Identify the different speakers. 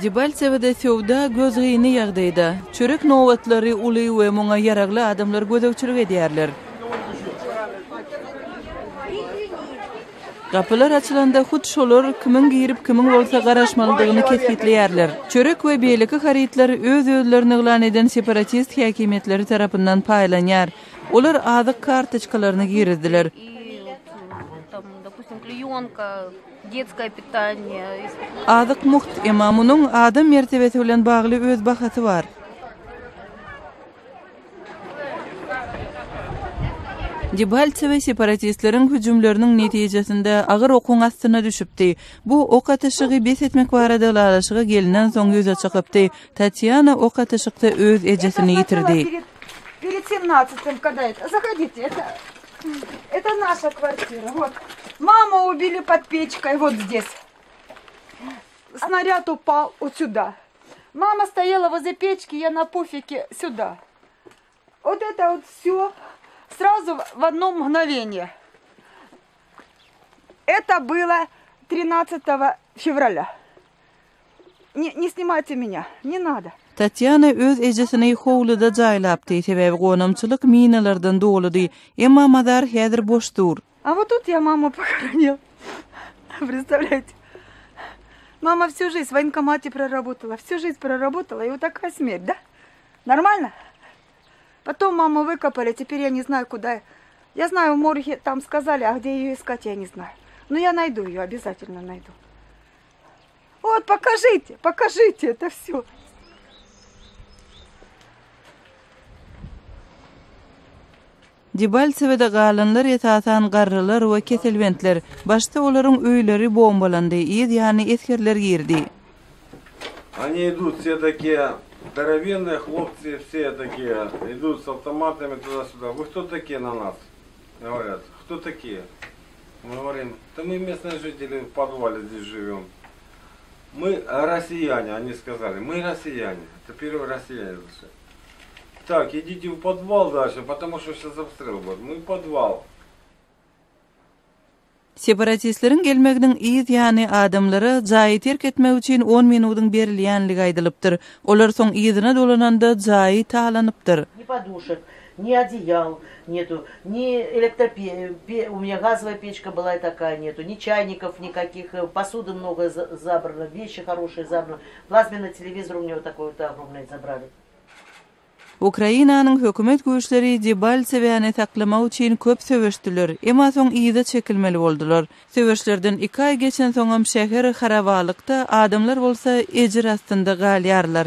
Speaker 1: Debaltsewede söwda gözgyny ýagdaýda. Çörek nobatlary uly we muňa ýaragly adamlar gözegçilik edýärler. Gapylar açylanda hut şolar kimiň girip kimiň bolsa garaşmalydygyny kesgitleýärler. Çörek we beýleki harytlar öz-özlerini yglan eden separatist häkimiýetleri tarapyndan paýlanýar. Olar azyk kartoçkalaryny girizdiler. Azyk mugt, emma munuň adam mertebesi bilen bagly öz bahasy bar. Debaltsewe separatistleriň hüjümleriniň netijesinde agyr okuň astyna düşüpdi. Bu ok atyşygy bes etmek barada ylalaşyga gelinensoň ýüze çykypdy. Tatýana ok atyşykda öz ejesini ýitirdi.
Speaker 2: Это наша квартира. Вот. Маму убили под печкой вот здесь. Снаряд упал вот сюда. Мама стояла возле печки, я на пуфике сюда. Вот это вот все сразу в одно мгновение. Это было 13 февраля. Не, не снимайте меня, не надо.
Speaker 1: Tatýana öz ejesini howluda jaýlapdy, sebäbi gonamçylyk minalardan doludy. Emma mazar häzir boş dur.
Speaker 2: А вот тут я маму похоронила. Представляете? Мама всю жизнь в военкомате проработала, всю жизнь проработала, и вот такая смерть, да? Нормально? Потом маму выкопали, теперь я не знаю, куда. Я знаю, в морге там сказали, а где ее искать, я не знаю. Но я найду ее, обязательно найду. Вот, покажите, покажите это все.
Speaker 1: Debaltsewede galanlar esasan garrylar we keselbentler. Başda olaryň öýleri bombalandy, yz ýany esgerler girdi.
Speaker 3: Они идут все такие здоровенные хлопцы, все такие, идут с автоматами туда-сюда. Вы кто такие на нас? Говорят, кто такие? Мы говорим, да мы местные жители в подвале здесь живем. Мы россияне, они сказали, мы россияне. Это первые россияне зашли. Так, идите в подвал дальше, потому что сейчас обстрел будет. Мы в подвал.
Speaker 1: Separatistleriň gelmeginiň yz ýany adamlara jaýy terk etmek üçin on minudyň berilýänligi aýdylypdyr. Olar soň yzyna dolananda jaýy talanypdyr.
Speaker 4: Ни подушек, ни одеял нету, ни электропе, у меня газовая печка была и такая нету, ни чайников никаких, посуды много забрано, вещи хорошие забраны, плазменный телевизор у меня вот такой вот огромный забрали.
Speaker 1: Ukrainanyň hökümet güýçleri Debaltsewäni saklamak üçin köp söweşdiler, emma soň yza çekilmeli boldular. Söweşlerden iki aý geçensoňam şäher harabalykda, adamlar bolsa ejir astynda galýarlar.